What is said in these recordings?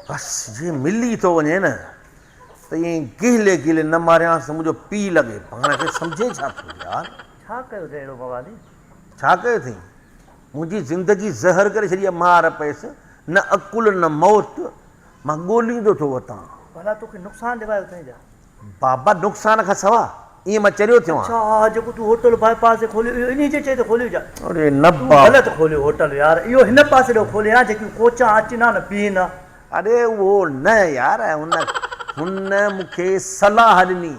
بس جي ملي ٿو وڃي نه ته ائين گهلي گهلي نه ماريانس ته منهنجو پيء لڳي. پاڻ کي سمجهين ڇا ٿو يار. ڇا ڪيو اٿئي اهڙو موالي؟ ڇا ڪيو اٿئي؟ منهنجي زندگي زهر ڪري ڇڏي آهي مار پيس، نه عقل نه موت، مان ڳوليندو ٿو وتان. ڀلا توکي نقصان ڏيوايو اٿئي ڇا؟ بابا نقصان کان سوا ائين مان چريو ٿيو آهيان. اڇا جيڪو تون هوٽل باء پاس تي کوليو اهو انهي جي چئي تي کوليو ڇا؟ اڙي نه تون بابا. غلط کوليو هوٽل يار اهو هن پاسي ڏو کولي ها جيڪيون ڪوچان اچن ها نه بيهن ها. اڙي اهو نه يار هن هن مون کي صلاح ڏني.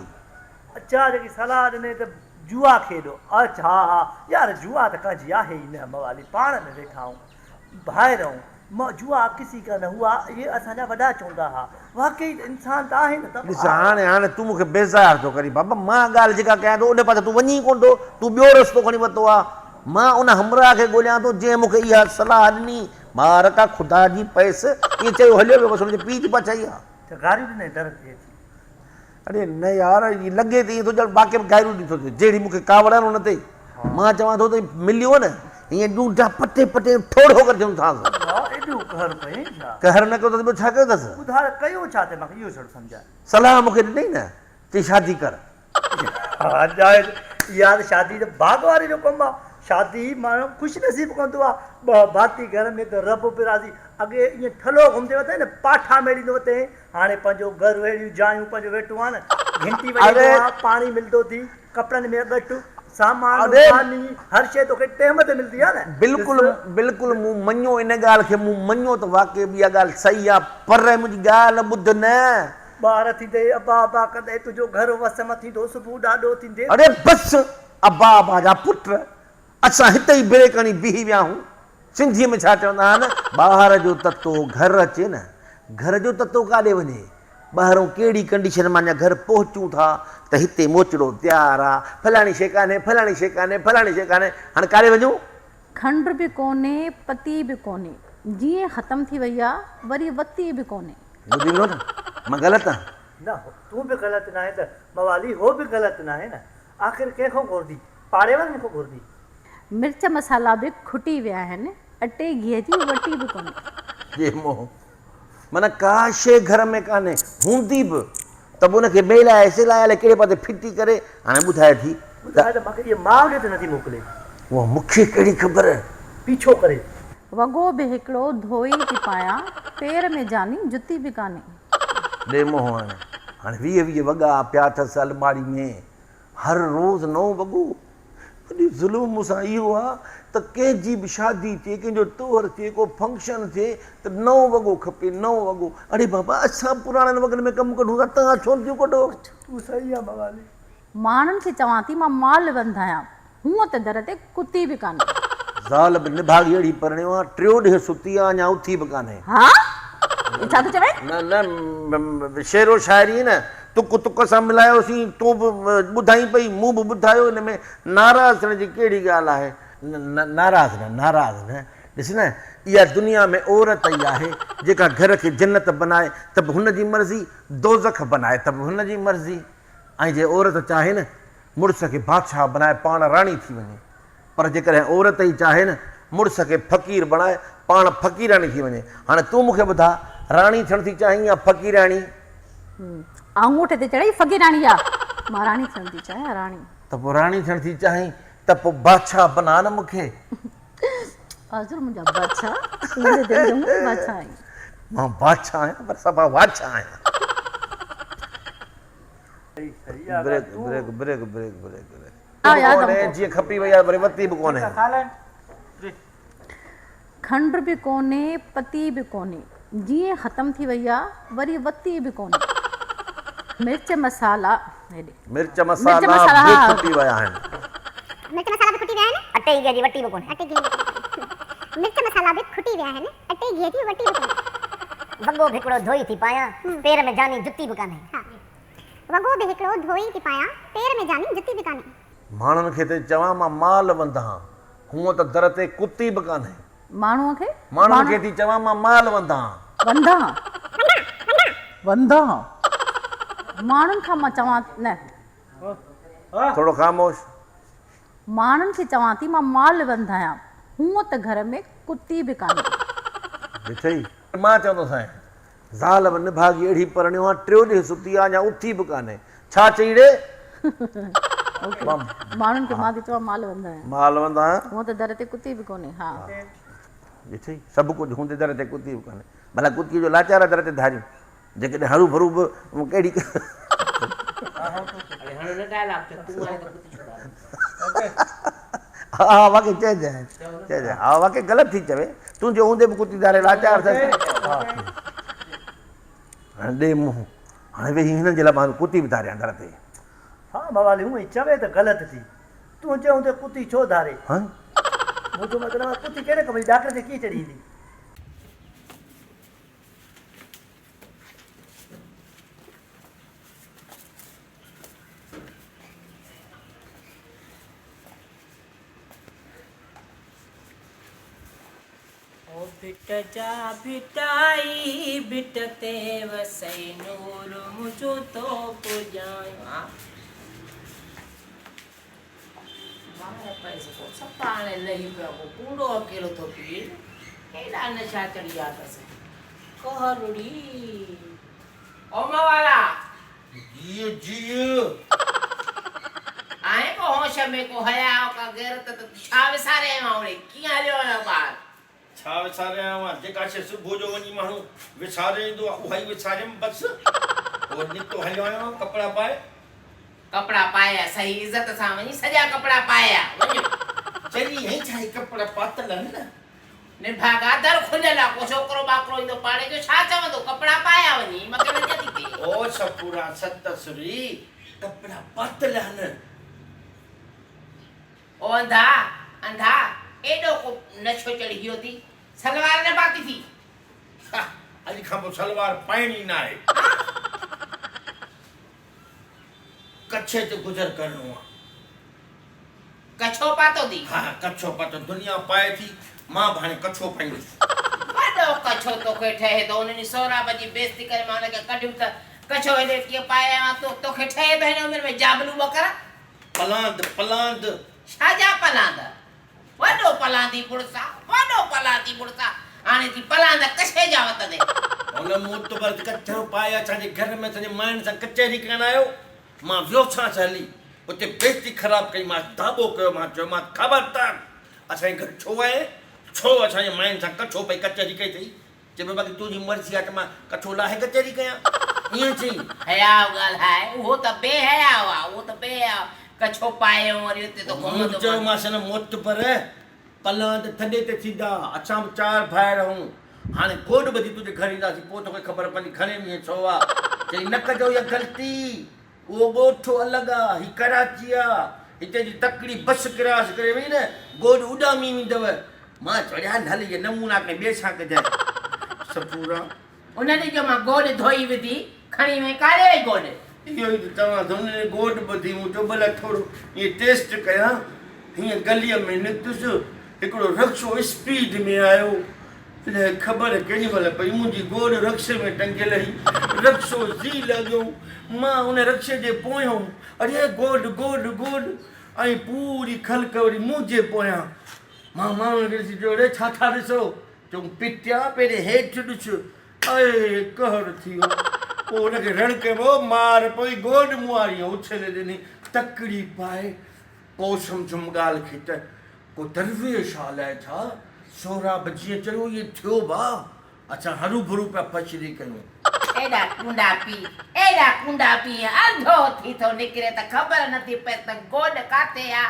اڇا جيڪي صلاح ڏني ته جوا کيڏو اڇا ها ها يار جوا ته ڪنهن جي آهي ئي نه موالي پاڻ ۾ ويٺا آهون ڀائر آهون جوا ڪسي ڪا نه هئا اهي اسان جا وڏا چوندا ها واقعي ته انسان ته آهي نه ته ڏس هاڻي هاڻي تون مون کي بيزار ٿو ڪرين بابا مان ڳالهه جيڪا ڪيان ٿو ان پاسي تون وڃين ئي ڪونه ٿو تون ٻيو رستو کڻي ورتو آ مان ان همراهه کي ڳوليان ٿو جنهن مون کي اها صلاح ڏني مار ڪا خدا جي پيس ائين چيو هليو ويو بس هن جي پيء جي بادشاهي آ. ته گاريون ڏنائين در تي اچي. اڙي نه يار هي لڳي ته ائين ٿو ڄڻ باقي به گاريون ڏئي ٿو جهڙي مون کي ڪاوڙ آهي نه ان تي مان چوان ٿو ته مليو نه هيئن ڏونڊا پٽي پٽي ٺوڙهو ڪري ڇڏيندوسانس. ها ايڏو قهر ڪيائين ڇا؟ قهر نه ڪيو اٿس ٻيو ڇا ڪيو اٿس؟ ٻڌاء ڪيو ڇا اٿئي مانکي اهو ڇڙو سمجهاء. صلاح مون کي ڏنئي نه چئي شادي ڪر. ها جائز اها ته شادي ته ڀاڳ واري جو ڪم آ شادي ماڻهو خوش نصيب ڪندو آ ٻه ڀاتي گهر ۾ ته رب به راضي اڳي ائين ٺلهو گهمندي وتين نه پاٺا ميڙيندو وتين هاڻي پنهنجو گهر اهڙيون جايون پنهنجو ويٺو آ نه گهنٽي وڄندو آ پاڻي ملندو ٿي ڪپڙن ۾ اڳٺ سامان ماني هر شيء توکي ٽيم تي ملندي آ نه بلڪل بلڪل مون مڃيو ان ڳالهه کي مون مڃيو ته واقعي به اها ڳالهه صحيح آ پر منهنجي ڳالهه ٻڌ نه. ٻار ٿيندي ابا ابا ڪندي تنهنجو گهر وسم ٿيندو صبح ڏاڏو ٿيندي. اڙي بس ابا ابا جا پٽ اسان هتي ئي بريڪ هڻي بيهي ويا آهيون. سنڌيء ۾ ڇا چوندا آهن، ٻاهر جو تتو گهر اچي نه، گهر جو تتو ڪاڏي وڃي؟ ٻاهرئون ڪهڙي ڪنڊيشن مان اڃا گهر پهچون ٿا ته هتي موچڙو تيار آ، فلاڻي شيء ڪانهي، فلاڻي شيء ڪانهي، فلاڻي شيء ڪانهي، هاڻي ڪاڏي وڃون؟ کنڊ به ڪونهي، پتي به ڪونهي. جيئن ختم ٿي وئي آ، وري وتي به ڪونهي. ٻڌيندو نه، مان غلط آهيان. نه، تون به غلط ناهين ته موالي هو به غلط ناهي نه. آخر ڪنهن کان گهرندي؟ پاڙي وارن کان گهرندي؟ مرچ مصالحا به کٽي ويا آهن، اٽي گيهه جي وٽي به ڪونهي. جي منهن معنيٰ ڪا شيء گهر ۾ ڪانهي، هوندي به ته به ان کي ميلائي سيلائي الائي ڪهڙي پاسي ڦٽي ڪري هاڻي ٻڌائي ٿي ته. ٻڌاء ته مونکي اها ماء ڏي ته نٿي موڪلي. اها مون کي ڪهڙي خبر. پيڇو ڪري. وڳو به هڪڙو ڌوئي ٿي پايان، پير ۾ جاني جتي به ڪانهي. ڏي منهن هاڻي. هاڻي 20 20 وڳا پيا اٿس الماڙي ۾. هر روز نئون وڳو. وڏي ظلم مون سان اهو آ ته ڪنهن جي به شادي ٿئي، ڪنهن جو طهر ٿئي، ڪو فنڪشن ٿئي ته نئون وڳو کپي، نئون وڳو. اڙي بابا اسان پراڻن وڳن ۾ ڪم ڪڍون ٿا، توهان ڇو نه ٿيون ڪڍو؟ تون صحيح آ موالي. ماڻهن کي چوان ٿي مان مال ونڌايان، هونء ته در تي ڪتي به ڪانهي. زال به نڀاڳي اهڙي پرڻيو آ، ٽيو ڏينهن ستي آ اڃا اٿي به ڪانهي. ها؟ هي ڇا ٿو چوين؟ نه نه شعر و شاعري نه تڪ تڪ سان ملايوسين، تون به ٻڌائين پئي، مون به ٻڌايو، ان ۾ ناراض ٿيڻ جي ڪهڙي ڳالهه آهي؟ نه ناراض نه ناراض نه، ڏس نه اها دنيا ۾ عورت ئي آهي جيڪا گهر کي جنت بنائي ته به هن جي مرضي، دوزخ بنائي ته به هن جي مرضي ۽ جي عورت چاهي نه مڙس کي بادشاهه بنائي پاڻ راڻي ٿي وڃي پر جيڪڏهن عورت ئي چاهي نه مڙس کي فقير بڻائي پاڻ فقيراڻي ٿي وڃي. هاڻي تون مون کي ٻڌاء راڻي ٿيڻ ٿي چاهين يا فقيراڻي؟ آڱوٺي تي چڙهئي فقيراڻي يا مان راڻي ٿيڻ ٿي چاهيان راڻي. ته پوء راڻي ٿيڻ ٿي چاهين ته پوء بادشاهه بناء نه مون کي. حاضر منهنجا بادشاهه تون منهنجي دل جو هونء بادشاهه آهين. مان بادشاهه آهيان پر صفا واڇا آهيان. Break break break break break break. ڪونهي جيئن کپي وئي آهي وري وتي به ڪونهي. کنڊ به ڪونهي پتي به ڪونهي جيئن ختم ٿي وئي آ وري وتي به ڪونهي. مرچ مصالحا هيڏي. مرچ مصالحا به کٽي ويا آهن. مرچ مصالحا به کٽي ويا آهن. اٽي گيهه جي وٽي به ڪونهي. اٽي گيهه جي وٽي به ڪونهي. مرچ مصالحا به کٽي ويا آهن. اٽي گيهه جي وٽي به ڪونهي. وڳو به هڪڙو ڌوئي ٿي پايان، پير ۾ جاني جتي به ڪانهي. ها. وڳو به هڪڙو ڌوئي ٿي پايان، پير ۾ جاني جتي به ڪانهي. ماڻهن کي ٿي چوان مان مال ونڌان، هونء ته در تي ڪتي به ڪانهي. ماڻهوء کي؟ ماڻهن کي ٿي چوان مان مال ونڌان. ونڌان. ونڌان. ماڻهن کان مان چوان نه. ٿورو خاموش. ماڻهن کي چوان ٿي مان مال ونڌايان، هونء ته گهر ۾ ڪتي به ڪانهي. ڏٺئي؟ مان چوندو سانء. زال به نڀاڳي اهڙي پرڻيو آ، ٽيو ڏينهن ستي آ، اڃا اٿي به ڪانهي. ڇا چئي ڙي؟ ماڻهن کي مان ٿي چوان مال وند آهيان. مال وند آهيان. هونء ته در تي ڪتي به ڪونهي. ها. ڏٺئي، سڀ ڪجهه هوندي در تي ڪتي به ڪانهي. ڀلا ڪتيء جو لاچار آ در تي ڌاريون. جيڪڏهن هرو ڀرو به ڪهڙي. اڙي هڻ نه ڊائلاگ چئه تون آهين ته ڪتي ڇو ڌاريون. ها واقعي چئجانء چئجانء ها واقعي غلط ٿي چوي تنهنجي هوندي به ڪتي ڌاري لاچار اٿس. هاڻي ڏي منهن هاڻي ويهي هنن جي لاء مان ڪتي به ڌاريان در تي. ها موالي هونئن چوي ته غلط ٿي تنهنجي هوندي ڪتي ڇو ڌاري. منهنجو مطلب آهي ڪتي ڪهڙي ڪم جي ڏاڪڻ تي ڪيئن چڙهي ايندي. او ڀٽ جا ڀٽائي ڀٽ تي وسئي نور منهنجو تو پڄايان. ٻار پئس ڪو صفا هاڻي لهي پيو آ ڪو ڪونڊو اڪيلو ٿو پيئي ڪيڏا نشا چڙهي ويا اٿس قهر ڙي او موالا. جيء جيء. آهين ڪو هوش ۾ ڪو حياء ڪا غيرت ته ڇا وساري آيو آهين اڙي ڪيئن هليو آيو ٻاهر. ڇا وساري آيو آهيان جيڪا شيء صبح جو وڃي ماڻهو وساري ايندو آهي اها ئي وساريم بس پوء نڪتو هليو آيو آهيان ڪپڙا پائي. ڪپڙا پائي آ صحيح عزت سان وڃي سڄا ڪپڙا پائي آ وڃ. چري هي ڇا هي ڪپڙا پاتل آهن نه. نڀاڳا در کليل آ ڪو ڇوڪرو ٻاڪرو ايندو پاڙي جو ڇا چوندو ڪپڙا پائي آ وڃي مونکي لڄ ٿي ٿئي. او سپورا ست سري ڪپڙا پاتل آهن. او انڌا انڌا ايڏو ڪو نشو چڙهي ويو ٿي سلوار نه پاتي ٿي. ها اڄ کان پوء سلوار پائڻي ناهي. ڪڇي تي گذر ڪرڻو آ. ڪڇو پاتو ٿي. ها ڪڇو پاتو دنيا پائي ٿي مان به هاڻي ڪڇو پائيندس. وڏو ڪڇو توکي ٺهي ٿو ان ڏينهن سهراب جي بيعزتي ڪري مان ان کي ڪڍيم ته ڪڇو هيڏي ڪيئن پائي آيو آهين تون توکي ٺهي ٿو هن عمر ۾ جابلو ٻڪر. پلاند پلاند. ڇا جا پلاند وڏو پلاندي مڙس آ وڏو پلاندي مڙس آ هاڻي ٿي پلاند ڪڇي جا وتندي. هن معتبر ڪڇو پائي اسان جي گهر ۾ اسان جي ماين سان ڪچهري ڪرڻ آيو. مان ويوسانس هلي، اتي بيعزتي خراب ڪئي مانس، داٻو ڪيو مانس، چيومانس، خبردار! اسان جي گهر ڇو آئين؟ ڇو اسان جي ماين سان ڪڇو پئي ڪچهري ڪئي اٿئي؟ چئي پيو، باقي تنهنجي مرضي آهي ته مان ڪڇو لاهي ڪچهري ڪيان. ائين چئي. حياء ڳالهائي، اهو ته بي حياء آ، اهو ته بي حياء، ڪڇو پائي ۽ وري اتي ٿو مون گهمندو. چيومانس نه معتبر، پلاند ٿڏي تي ٿيندا، اسان به چار ڀائر آهيون، هاڻي گوڏ ٻڌي تنهنجي گهر اينداسين، پوء توکي خبر پوندي گهڻي مينهن ڇو آ. چئي نه ڪجو اها غلطي، اهو ڳوٺ الڳ آ، هي ڪراچي آ، هتي جي تڪڙي بس ڪراس ڪري وئي نه، گوڏ اڏامي ويندو. مان چيو اڙي هل هل اهي نمونا ڪنهن ٻئي سان ڪجانء. سپورا. ان ڏينهن جو مان گوڏ ڌوئي وڌي، کڻي وئين ڪاڏي وئي گوڏ؟ اهو ئي ته چوان ٿو نه، گوڏ ٻڌي مون چيو ڀلا ٿورو ائين ٽيسٽ ڪيان. هيئن گليء ۾ نڪتس، هڪڙو رڪشو اسپيڊ ۾ آيو. الائي خبر ڪيڏي مهل پئي، منهنجي گوڏ رڪشي ۾ ٽنگيل هئي. رڪشو زي لڳو، مان ان رڪشي جي پويان، اڙي گوڏ گوڏ گوڏ ۽ پوري خلق وري منهنجي پويان. مان ماڻهن کي ڏسي چيو، اڙي ڇا ٿا ڏسو؟ چيائون، پٽيا پهرين هيٺ ڏس. اي قهر ٿي ويو. پوء ان کي رڙ ڪيم، او مار پوي گوڏ مون واري اڇلي ڏني، تڪڙي پائي. پوء سمجهيم ڳالهه کي ته ڪو درويش آ الائي ڇا. سهراب جيئن چيو ائين ٿيو به آ. اسان هروڀرو پيا تشريح ڪيون. ايڏا ڪونڊا پي، ايڏا ڪونڊا پي انڌو ٿي ٿو نڪري ته خبر نٿي پئي ته گوڏ ڪاٿي آ،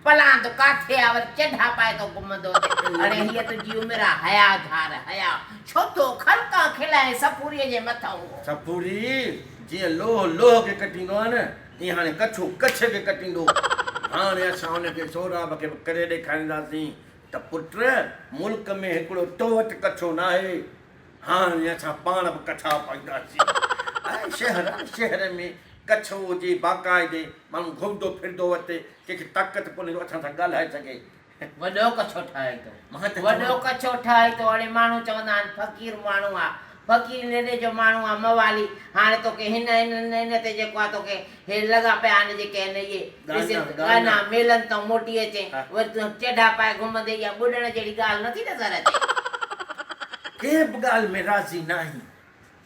پلاند ڪاٿي آ، وري چڍا پائي ٿو گهمندو وتي. اڙي هيء تنهنجي عمر آ، حياء ڌار، حياء. ڇو ٿو خلقان کلائين صفوريء جي مٿئون. صفوري، جيئن لوهه لوهه کي ڪٽيندو آ نه، تيئن هاڻي ڪڇو ڪڇ کي ڪٽيندو. هاڻي اسان ان کي سهراب کي به ڪري ڏيکارينداسين ته پٽ، ملڪ ۾ هڪڙو تو وٽ ڪڇو ناهي، هاڻي اسان پاڻ به ڪڇا پائينداسين. اي شهر آ، شهر ۾ ڪڇو هجي باقاعدي، ماڻهو گهمندو ڦرندو وتي، ڪنهن کي طاقت ڪونهي جو اسان سان ڳالهائي سگهي. وڏو ڪڇو ٺاهي ٿو. وڏو ڪڇو ٺاهي ٿو. اڙي ماڻهو چوندا آهن فقير ماڻهو آ، فقير ليڏي جو ماڻهو آ، موالي. هاڻي توکي هن هن هن تي جيڪو آ توکي هي لڳا پيا آهن جيڪي آهن اهي ڏسين ته ڳانا ميلن تان موٽي اچين وري تون چڍا پائي گهمندين اها ٻڏڻ جهڙي ڳالهه نٿي نظر اچي. ڪنهن به ڳالهه ۾ راضي ناهين.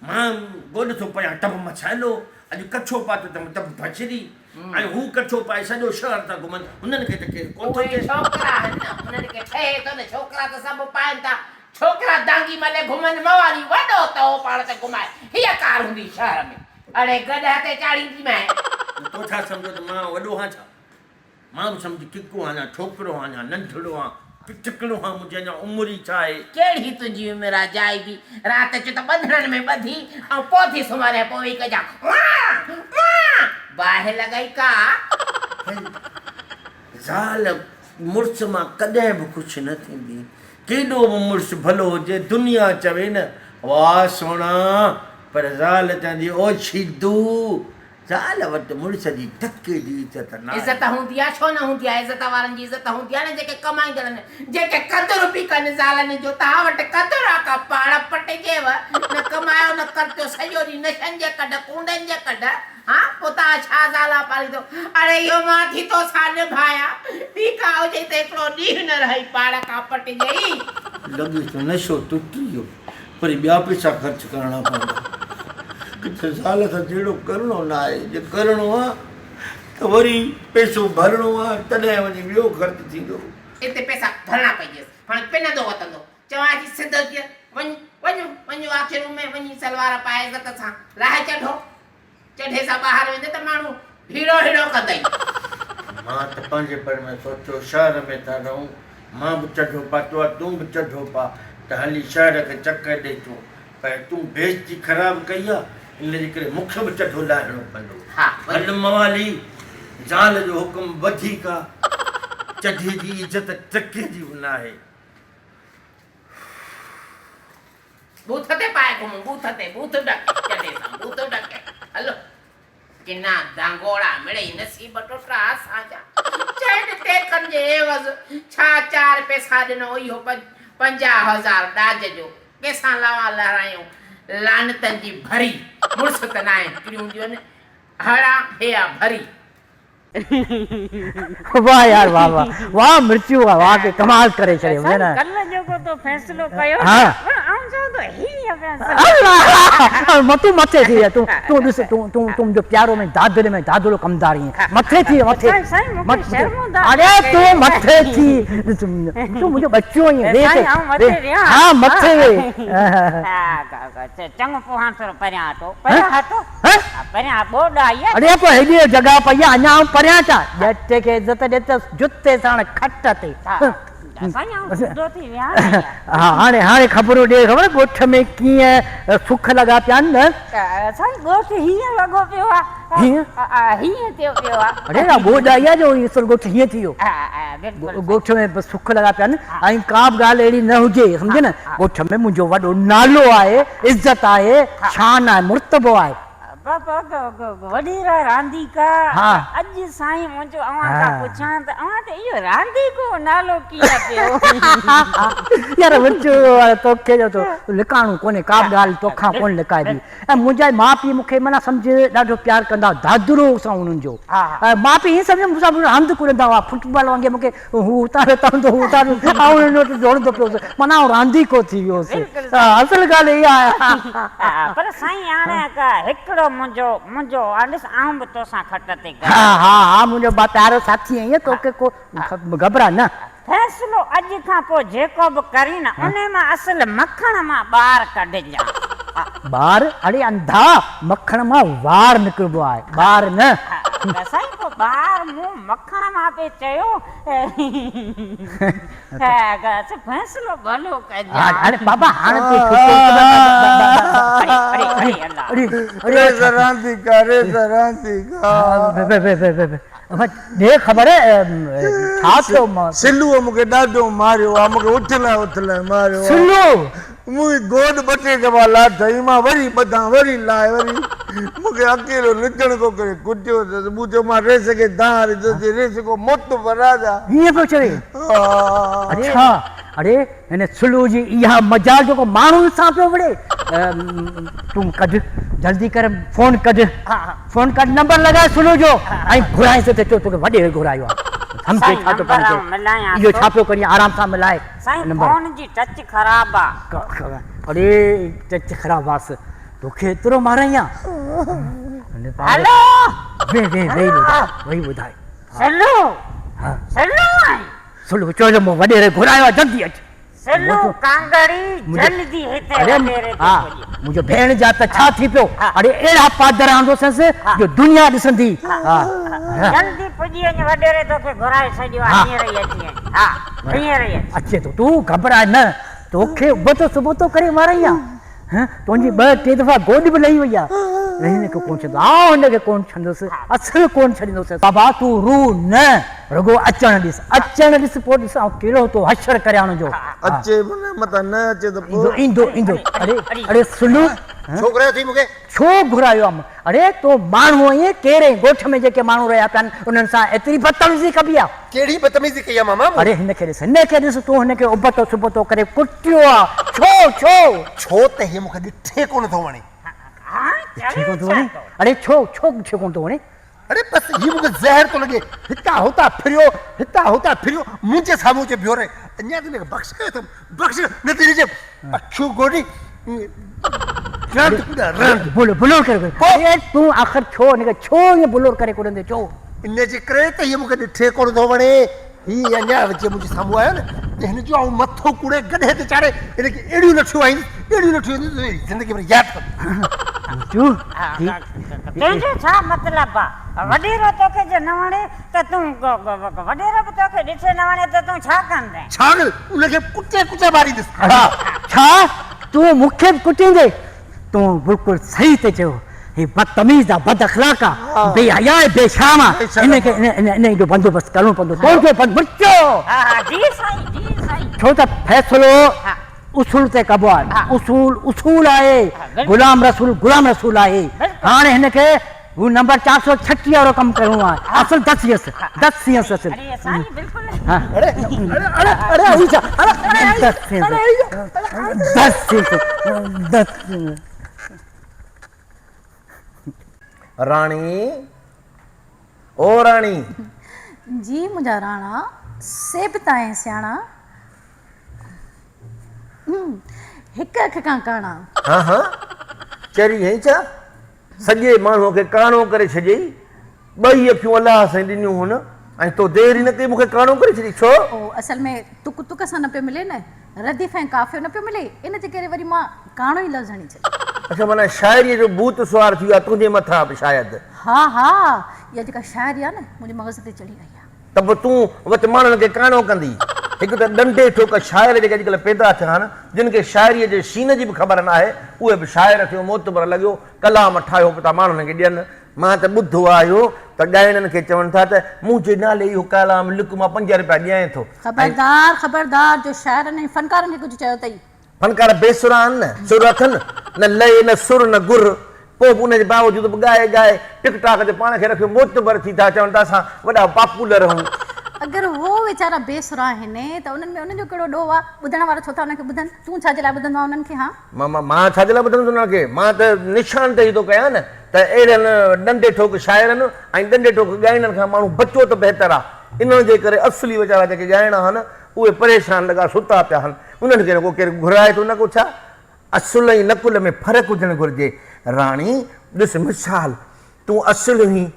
مان گوڏ ٿو پيان ته به مسئلو، اڄ ڪڇو پاتو اٿم ته به بڇري ۽ هو ڪڇو پائي سڄو شهر ٿا گهمن، هنن کي ته ڪير ڪونه ٿو اهي چئي. ڇوڪرا آهن نه، انهن کي ٺهي ٿو نه، ڇوڪرا ته سڀ پائن ٿا، ڇوڪرا دانگي ملي گهمن، موالي وڏو تئو پاڻ تي گهمائي، هيء ڪار هوندي شهر ۾، اڙي گڏهه تي چاڙهينديمانء. تو ڇا سمجهيو ته مان وڏو هان ڇا؟ مان به سمجهه ڪڪو آهيان، ڇوڪرو آهيان، ننڍڙو آهيان، پٽڪڙو آهيان، منهنجي اڃا عمر ئي ڇا آهي؟ ڪهڙي تنهنجي عمر آ جائي به رات جو ته ٻنڌڻن ۾ ٻڌي ۽ پوء ٿي سمهاريان پوء ويهي ڪجان وان وان باهه لڳئي ڪا. هي زال مڙس مان ڪڏهن به خوش نه ٿيندي. ڪيڏو به مڙس ڀلو هجي، دنيا چوي نه واهه سهڻا، پر زال چوندي او شيدو، زال وٽ مڙس جي ٽڪي جي عزت ناهي. عزت هوندي آ ڇو نه هوندي آ عزت وارن جي عزت هوندي آ نه جيڪي ڪمائيندڙ آهن جيڪي قدر به ڪن زالن جو توهان وٽ قدر آ ڪا پاڙ پٽجيو نه ڪمايو نه خرچو سڄو ڏينهن نشن جي ڪڍ ڪونڊن جي ڪڍ ها پوء توهان ڇا زالان پاليندو اڙي اهو مان ٿي توسان نڀايان ٻي ڪا هجئي ته هڪڙو ڏينهن نه رهئي پاڙ کان پٽجئي. لڳي ٿو نشو ٽٽي ويو. وري ٻيا پئسا خرچ ڪرڻا پوندا. ڪٿي زال سان جهيڙو ڪرڻو نه آهي، جي ڪرڻو آ ته وري پئسو ڀرڻو آ، تڏهن وڃي ٻيو خرچ ٿيندو. اتي پئسا ڀرڻا پئجيس، هاڻي پنندو وتندو. چوانء ٿي سڌو ٿيء، وڃ، وڃ، وڃ واش روم ۾ وڃي سلوار پائي عزت سان لاهه چڍو. چڍي سان ٻاهر ويندي ته ماڻهو هيڙو هيڙو ڪندئي. مان ته پنهنجي پر ۾ سوچيو شهر ۾ ٿا رهون، مان به چڍو پاتو آ، تون به چڍو پا ته هلي شهر کي چڪر ڏئي اچون، پر تون بيعزتي خراب ڪئي آ، ان جي ڪري مون کي به چڍو لاهڻو پوندو. هل موالي، زال جو حڪم وڌيڪ آ، چڍي جي عزت ٽڪي جي به ناهي. ٻوٿ تي پائي گهمون ٻوٿ تي ٻوٿ ڍڪي چڍي سان ٻوٿ ڍڪي هلو ڪنا دانگوڙا مڙئي نصيب ٽٽا اسان جا چئن ٽيڪن جي عيوض ڇا چار پئسا ڏنو اهو 50,000 ڏاج جو ڪيسان لاوان لهرايون لعنتن جي ڀري مڙس ته ناهن هڪڙيون هونديون آهن هڙان هيا ڀري. واه يار واه واه واه مرچيون واه واه ڪي ڪمال ڪري ڇڏيو سائين نه ڪل جيڪو تو فيصلو ڪيو نه ها پر آئون چوان ٿو هي فيصلو الله تون مٿي ٿي ويا تون تون ڏس تون تون تون منهنجو پيارو ۾ دادلي ۾ دادلو ڪمدار آهين مٿي ٿي ويا مٿي سائين سائين مون کي شرم ٿا اڙي تون مٿي ٿي ڏس تون منهنجو ٻچو آهين ويهه سائين آئون مٿي ويهان ها مٿي ويهه ها چڱو پوء هاڻ ٿورو پريان هٽو پريان هٽو پريان ٻوڏ آئي آ. اڙي پوء هيڏي جڳهه پئي آ اڃا آئون پريان اچان. ڄٽ کي عزت ڏي ته جتي ساڻ کٽ تي. سائين آئون سڌو ٿي ويهان نه يار. ها هاڻي هاڻي خبرون ڏي خبر ڳوٺ ۾ ڪيئن سک لڳا پيا آهن نه. سائين ڳوٺ هيئن لڳو پيو آ. هيئن؟ هيئن ٿيو پيو آ. اڙي اها ٻوڏ آئي آ جو اصل ڳوٺ هيئن ٿي ويو. بلڪل. ڳوٺ ۾ به سک لڳا پيا آهن ۽ ڪا به ڳالهه اهڙي نه هجي سمجهين نه ڳوٺ ۾ منهنجو وڏو نالو آهي عزت آهي شان آهي مرتبو آهي. بابا وڏيرا رانديڪا اڄ سائين منهنجو اوهان کان پڇان ته اوهان تي اهو رانديڪو نالو ڪيئن پيو؟ يار ورچو توکي جو ٿو لڪاڻو ڪونهي ڪا به ڳالهه توکان ڪونه لڪائبي ۽ منهنجا ماء پيء مون کي معنيٰ سمجهه ڏاڍو پيار ڪندا هئا دادرو سان انهن جو ۽ ماء پيء ائين سمجهه مون سان راند ڪڏندا هئا فٽبال وانگي مون کي هو اتان رهتا هوندو هو اتان آئون هن وٽ ڊوڙندو پيو هوس معنيٰ آئون رانديڪو ٿي ويو هوس اصل ڳالهه اها آهي. پر سائين هاڻي هڪڙو منهنجو منهنجو ڏس آئون به توسان کٽ تي گڏ. ها ها ها منهنجو پيارو ساٿي آهين توکي ڪو گهٻراء نه. فيصلو اڄ کان پوء جيڪو به ڪرين نه انهي مان اصل مکڻ مان ٻار ڪڍجان. ٻار؟ اڙي انڌا مکڻ مان وار نڪربو آهي ٻار نه. سائين پوء ٻار مون مکڻ مان پئي چيو فيصلو ڀلو ڪجان. هاڻي بابا هاڻي تون ڇٽو اڙي اڙي اڙي الله. ريس رانديڪا ريس رانديڪا. ڏي خبر ڇا ٿيو؟ سلوء مون کي ڏاڍو ماريو آ، مون کي اٿلائي اٿلائي ماريو آ. سلو! مون گوڏ ٻه ٽي دفعا لاٿائين، مان وري ٻڌان وري لاهي وري مون کي اڪيلو نچڻڪو ڪري ڪٽيو اٿس. مون چيو مان ريس کي دانهن ڏيندس، ريس ڪو معتبر راجا. ائين پيو چوي؟ ها. اڇا، اڙي هن سلو جي اها مجال جو ڪو ماڻهن سان پيو وڙهي. تون ڪڍ جلدي ڪر فون ڪڍ. فون ڪڍ نمبر لڳاء سلو جو ۽ گهرائينس ته چئو توکي وڏي گهرايو آهي. سمجهي ڇا ٿو پاڻ کي. اهو ڇا پيو ڪرين آرام سان ملاء سائين فون جي ٽچ خراب آ. اڙي ٽچ خراب آس. توکي ايترو مارايان. هلو. ويهه ويهه ويهي ٻڌاء ويهي ٻڌاء. سلو سلو آهين. سلو چيو ته مون وڏيري گهرايو آهي جلدي اچ. سلو ڪانگڙي جلدي هتي وڏيري تي پڄ. منهنجو ڀيڻ جا ته ڇا ٿي پيو اڙي اهڙا پادر آندوسنس جو دنيا ڏسندي. جلدي پڄي وڃ وڏيري توکي گهرائي ڇڏيو آهي هينئر ئي اچي وڃ ها هينئر ئي اچ. اچي ٿو تون گهٻراء نه توکي ابتو سبتو ڪري مارايان ها تنهنجي ٻه ٽي دفعا گوڏ به لهي وئي آهي هن کي ڪونه ڇڏندو آئون هن کي ڪونه ڇڏندس اصل ڪونه ڇڏيندوسينس. بابا تون روء نه رڳو اچڻ ڏس اچڻ ڏس پوء ڏس آئون ڪهڙو ٿو حشر ڪريان ان جو. اچي به نه متان نه اچي ته پوء. ايندو ايندو اڙي اڙي سلو. ڇو گهرايو اٿئي مون کي؟ ڇو گهرايو آ اڙي تون ماڻهو آهين ڪهڙي ڳوٺ ۾ جيڪي ماڻهو رهيا پيا آهن انهن سان ايتري بدتميزي ڪبي آ. ڪهڙي بدتميزي ڪئي آ ماما مون؟ اڙي هن کي ڏس هن کي ڏس تون هن کي ابتو سبتو ڪري ڪٽيو آ ڇو ڇو؟ ڇو ته هي مون کي ڏٺي ڪونه ٿو وڻي. ڏٺي ڪونه ٿو وڻي؟ اڙي ڇو ڇو ڏٺي ڪونه ٿو وڻي؟ اڙي بس هي مون کي زهر ٿو لڳي هتان هتان ڦريو هتان هتان ڦريو منهنجي سامهون اچي بيهو رهي اڃا ته هن کي بخش ڪيو اٿم بخش نه ته هن جي اکيون گوڏي رند ڪڏا رند. بلور بلور ڪري ڪڏي اڙي تون آخر ڇو هن کي ڇو ائين بلور ڪري ڪڏندين ڇو؟ ان جي ڪري ته هي مون کي ڏٺي ڪونه ٿو وڻي. هي اڃا جي منهنجي سامهون آيو نه ته هن جو آئون مٿو ڪوڙي گڏهه تي چاڙهي هن کي اهڙيون لٺيون هڻيندس اهڙيون لٺيون هڻيندس جو زندگي ڀر ياد ڪندو. تنهنجو ڇا مطلب آ؟ وڏيرو توکي جي نه وڻي ته تون وڏيرو به توکي ڏٺي نه وڻي ته تون ڇا ڪندين؟ ڇا ڪندس؟ ان کي ڪٽي ڪٽي ماريندس. ڇا تون مون کي به ڪٽيندين؟ تون بلڪل صحيح ٿي چيو. هي بدتميز آ، بد اخلاق آ، بي حيا ۽ بي شرم آ، ان کي انهي جو بندوبست ڪرڻو پوندو. تنهنجو بند مرچو! جي سائين، جي سائين. ڇو ته فيصلو اصول تي ڪبو آهي. اصول اصول آهي. غلام رسول غلام رسول آهي. هاڻي هن کي هو نمبر 436 وارو ڪم ڪرڻو آهي. اصل دس يس، دس يس اصل. اڙي سائين بلڪل. اڙي اڙي اڙي اڙي ڇا؟ دس يس، دس يس، دس يس. راڻي، او راڻي. جي منهنجا راڻا، سيبتا ۽ سياڻا، هڪ اک کان ڪاڻا. ها ها، چري هئين ڇا؟ سڄي ماڻهوء کي ڪاڻو ڪري ڇڏيئي. ٻئي اکيون الله سائين ڏنيون هن ۽ تو دير ئي نه ڪئي مون کي ڪاڻو ڪري ڇڏيئي. ڇو؟ او اصل ۾ تڪ تڪ سان نه پيو ملي نه، رديف ۽ قافيو نه پيو ملي، ان جي ڪري وري مان ڪاڻو ئي لفظ هڻي ڇڏيو. اڇا معنيٰ شاعريء جو ڀوت سوار ٿي ويو آهي تنهنجي مٿان به شايد. ها ها اها جيڪا شاعري آهي نه منهنجي مغز تي چڙهي وئي آهي. ته پوء تون وت ماڻهن کي ڪاڻو ڪندي. هڪ ته ڏنڊي ٺوڪ شاعر جيڪي اڄڪلهه پيدا ٿيا آهن، جن کي شاعريء جي شين جي به خبر ناهي، اهي به شاعر ٿيو معتبر لڳيو ڪلام ٺاهيو پيا ٿا ماڻهن کي ڏين. مان ته ٻڌو آهيو ته ڳائڻن کي چون ٿا ته منهنجي نالي اهو ڪلام لک مان پنج رپيا ڏيانء ٿو ۽. خبردار خبردار جو شاعرن ۽ فنڪارن کي ڪجهه چيو اٿئي. فنڪار بي سرا آهن نه سر اٿن نه لئي نه سر نه گر پوء به ان جي باوجود به ڳائي ڳائي ٽڪ ٽاڪ تي پاڻ کي رکيو معتبر ٿي ٿا چون ته اسان وڏا پاپولر آهيون. اگر هو ويچارا بي سرا آهن ته انهن ۾ انهن جو ڪهڙو ڏوهه آ؟ ٻڌڻ وارا ڇو ٿا انهن کي ٻڌن؟ تون ڇا جي لاء ٻڌندو آهين انهن کي هان؟ مان مان ڇا جي لاء ٻڌندس انهن کي؟ مان ته نشاندهي ٿو ڪيان نه ته اهڙن ڏنڊي ٺوڪ شاعرن ۽ ڏنڊي ٺوڪ ڳائڻن کان ماڻهو بچو ته بهتر آ. انهن جي ڪري اصلي ويچارا جيڪي ڳائڻا هن اهي پريشان لڳا ستا پيا هن. انهن کي نه ڪو ڪير گهرائي ٿو نه ڪو ڇا. اصل ۽ نقل ۾ فرق هجڻ گهرجي. راڻي، ڏس مثال، تون اصل هئين،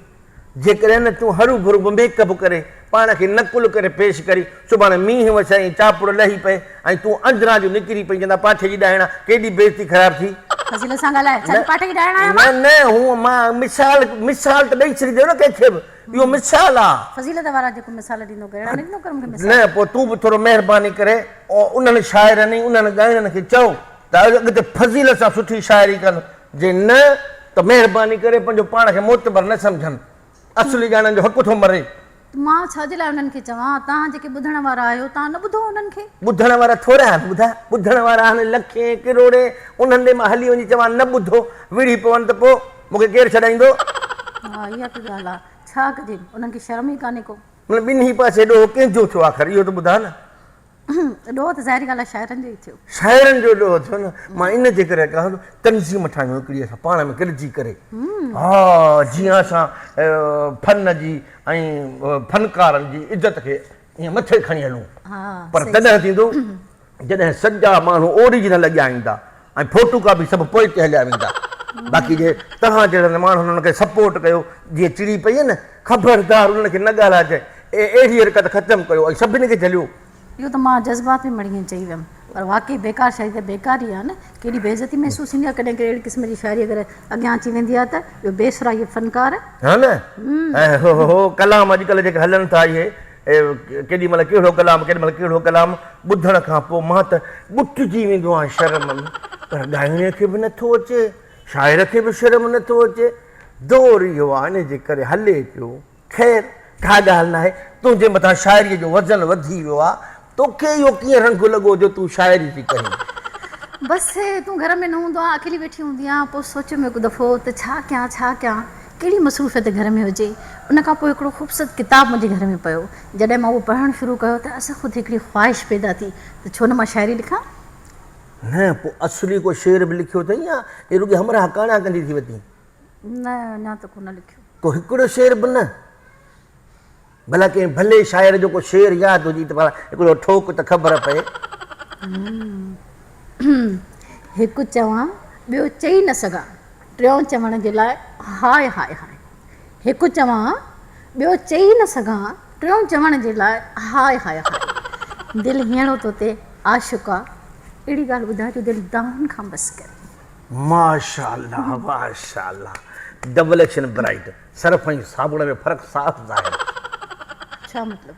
جيڪڏهن نه تون هروڀرو به ميڪ اپ ڪري، پاڻ کي نقل ڪري پيش ڪرين، سڀاڻي مينهن وسي ۽ چاپڙ لهي پئي ۽ تون اندران جو نڪري پئين چوندا پاٺي جي ڏائڻ آ، ڪيڏي بيعزتي خراب ٿي. فضيلت سان ڳالهاء، ڇا جي پاٺي جي ڏائڻ آهيان نه مان؟ نه، هونء مان مثال مثال ته ڏئي ڇڏجي نه ڪنهن کي به، اهو مثال آ. فضيلت وارا جيڪو مثال ڏيندو ڪر، اهڙا نه ڏيندو ڪر مون کي مثال. نه پوء تون به ٿورو مهرباني ڪري انهن شاعرن ۽ انهن ڳائڻن کي چئو ته اڳتي فضيلت سان سٺي شاعري ڪن، جي نه ته مهرباني ڪري پنهنجو پاڻ کي معتبر نه سمجهن. اصلي ڳائڻن جو حق ٿو مري. مان ڇا جي لاء انهن کي چوان؟ توهان جيڪي ٻڌڻ وارا آهيو، توهان نه ٻڌو انهن کي؟ ٻڌڻ وارا ٿورا آهن، ٻڌاء، ٻڌڻ وارا آهن لکين ڪروڙين، انهن ڏي مان هلي وڃي چوان نه ٻڌو، وڙهي پون ته پوء مون کي ڪير ڇڏائيندو؟ ها اها به ڳالهه آهي، ڇا ڪجي، انهن کي شرم ئي ڪانهي ڪو. مطلب ٻنهي پاسي ڏوهه ڪنهن جو ٿيو آخر اهو ته ٻڌاء نه. ڏوهه ته ظاهري ڳالهه آهي شاعرن جو ئي ٿيو. شاعرن جو ڏوهه ٿيو نه، مان ان جي ڪري ڪهان ٿو تنظيم ٺاهيون هڪڙي اسان پاڻ ۾ گڏجي ڪري ها جيئن اسان فن جي ۽ فنڪارن جي عزت کي ائين مٿي کڻي هلون پر تڏهن ٿيندو جڏهن سڄا ماڻهو اوريجنل اڳيان ايندا ۽ فوٽو ڪاپي سڀ پوئتي هليا ويندا. باقي جي توهان جهڙن ماڻهن انهن کي سپورٽ ڪيو، جيئن چڙي پئي نه، خبردار انهن کي نه ڳالهائجانء، اهڙي حرڪت ختم ڪيو ۽ سڀني کي جهليو. اهو ته مان جذبات ۾ مڙي ائين چئي ويم پر واقعي بيڪار شاعري ته بيڪار ئي آهي نه، ڪيڏي بي عزتي محسوس ٿيندي آهي ڪڏهن ڪڏهن اهڙي قسم جي شاعري اگر اڳيان اچي ويندي آهي ته اهو بي سرا اهي فنڪار. ها نه ۽ هو هو ڪلام اڄڪلهه جيڪي هلن ٿا اهي ڪيڏي مهل ڪهڙو ڪلام ڪيڏي مهل ڪهڙو ڪلام ٻڌڻ کان پوء مان ته ٻٽجي ويندو آهيان شرم ۾ پر ڳائڻي کي به نٿو اچي شاعر کي به شرم نٿو اچي دور اهو آهي ان جي ڪري هلي پيو. خير ڪا ڳالهه ناهي، تنهنجي مٿان شاعريء جو وزن وڌي ويو آ، توکي اهو ڪيئن رنگ لڳو جو تون شاعري ٿي ڪرين؟ بس تون گهر ۾ نه هوندو آن، اڪيلي ويٺي هوندي آهيان، پوء سوچيم هڪ دفعو ته ڇا ڪيان ڇا ڪيان، ڪهڙي مصروفيت گهر ۾ هجي، ان کان پوء هڪڙو خوبصورت ڪتاب منهنجي گهر ۾ پيو، جڏهن مان اهو پڙهڻ شروع ڪيو ته از خود هڪڙي خواهش پيدا ٿي ته ڇو نه مان شاعري لکان. نه پوء اصلي ڪو شعر به لکيو اٿئي يا رڳي همراهه ڪاڻا ڪندي ٿي وتين؟ نه اڃا ته ڪونه لکيو. ڪو هڪڙو شعر به نه؟ ڀلا ڪنهن ڀلي شاعر جو ڪو شعر ياد هجي ته ڀلا هڪڙو ٺوڪ ته خبر پئي. هڪ چوان ٻيو چئي نه سگهان، ٽيون چوڻ جي لاء هاء هاء هاء. هڪ چوان ٻيو چئي نه سگهان، ٽيون چوڻ جي لاء هاء هاء هاء. دل هينئڙو توتي عاشق آ، اهڙي ڳالهه ٻڌاء جو دل دانهن کان بس ڪري. ماشاءالله ماشاءالله ڊبل ايڪشن برائيٽ سرف ۽ صابڻ ۾ فرق صاف ظاهر. ڇا مطلب؟